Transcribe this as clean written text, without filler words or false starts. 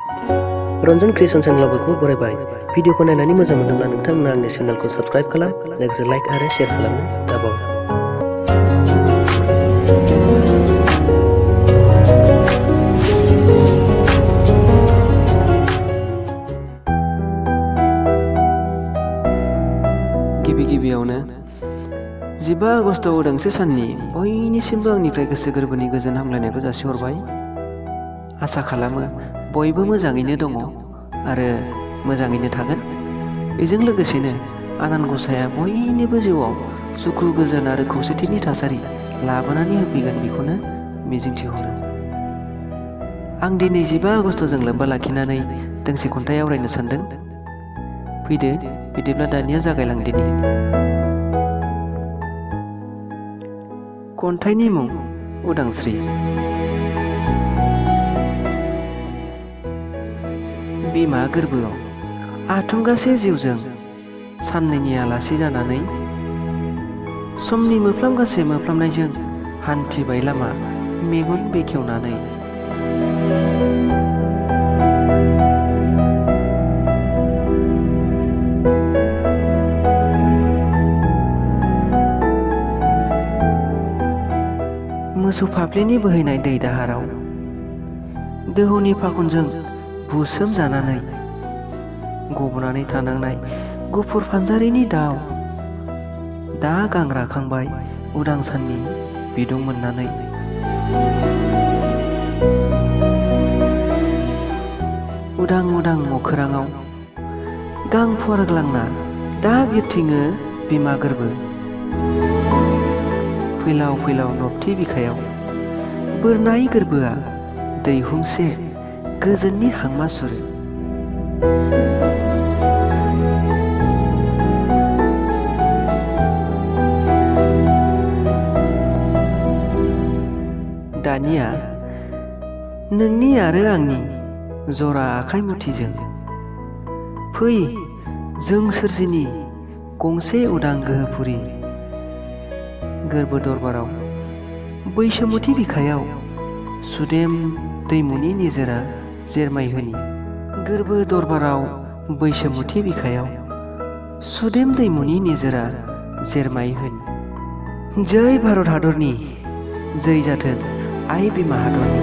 Ranjan creation channel बयखौबो बरायबाय। भिडिअखौ नायनानै मोजां मोनदोंब्ला नोंथांमोना आंनि चैनेलखौ साबस्क्राइब खालाम, लोगोसे लाइक आरो शेयार खालामनो दाबाव। गिबियावनो 15 आगस्ट उदांस्रि साननि बयनिसिमबो आंनिफ्राय गोसो गोरबोनि गोजोन हामलायनायखौ जासिहरबाय। आसा खालामो बयबो मोजाङैनो दङ आरो मोजाङैनो थागोन। बेजों लोगोसेनो आनान गसाया बयनिबो जिउआव सुखु गोजोन आरो खौसेथिनि थासारि लाबोनानै होफैगोन बेखौनो मिजिंथिहरो। आं दिनै 15 आगस्टजों लोब्बा लाखिनानै दोंसे खन्थाइ आवरायनो सानदों। फैदो बिदिब्ला दानिया जागायलांदिनि। खन्थाइनि मुं उदांस्रि। बिमा गोरबोआव आथुंगासे जिउजों साननैनि आलासि जानानै समनि मोफ्लामगासे मोफ्लामनायजों हान्थिबाय लामा मेगन बेखेवनानै। मोसौ फाफ्लिनि बोहैनाय दै दाहाराव दोहौनि फाखनजों बुसोम जानानै गबनानै थानांनाय गुफुर फानजारिनि दाउ दा गां राखांबाय उदां साननि बिदुं मोननानै। उदां उदां अखोराङाव गां फुवारग्लांना दा बिरथिङो बिमा गोरबो। फैलाव फैलाव नबथि बिखायाव बोरनाय गोरबोआ दैहुंसे गोजोननि हांमा सुरो। दानिया नोंनि आरो आंनि जरा आखाइ मुथिजों फै जों सोरजिनि गंसे उदां गोहोफुरि। गोरबो दरबाराव बैसोमुथि बिखायाव सुदेम दैमुनि निजोरा जेरमायहोनि। गोरबो दरबाराव बैसोमुथि बिखायाव सुदेम दैमुनि निजोरा जेरमायहोनि। जै भारत हादरनि, जै जाथों आइ बिमा हादरनि।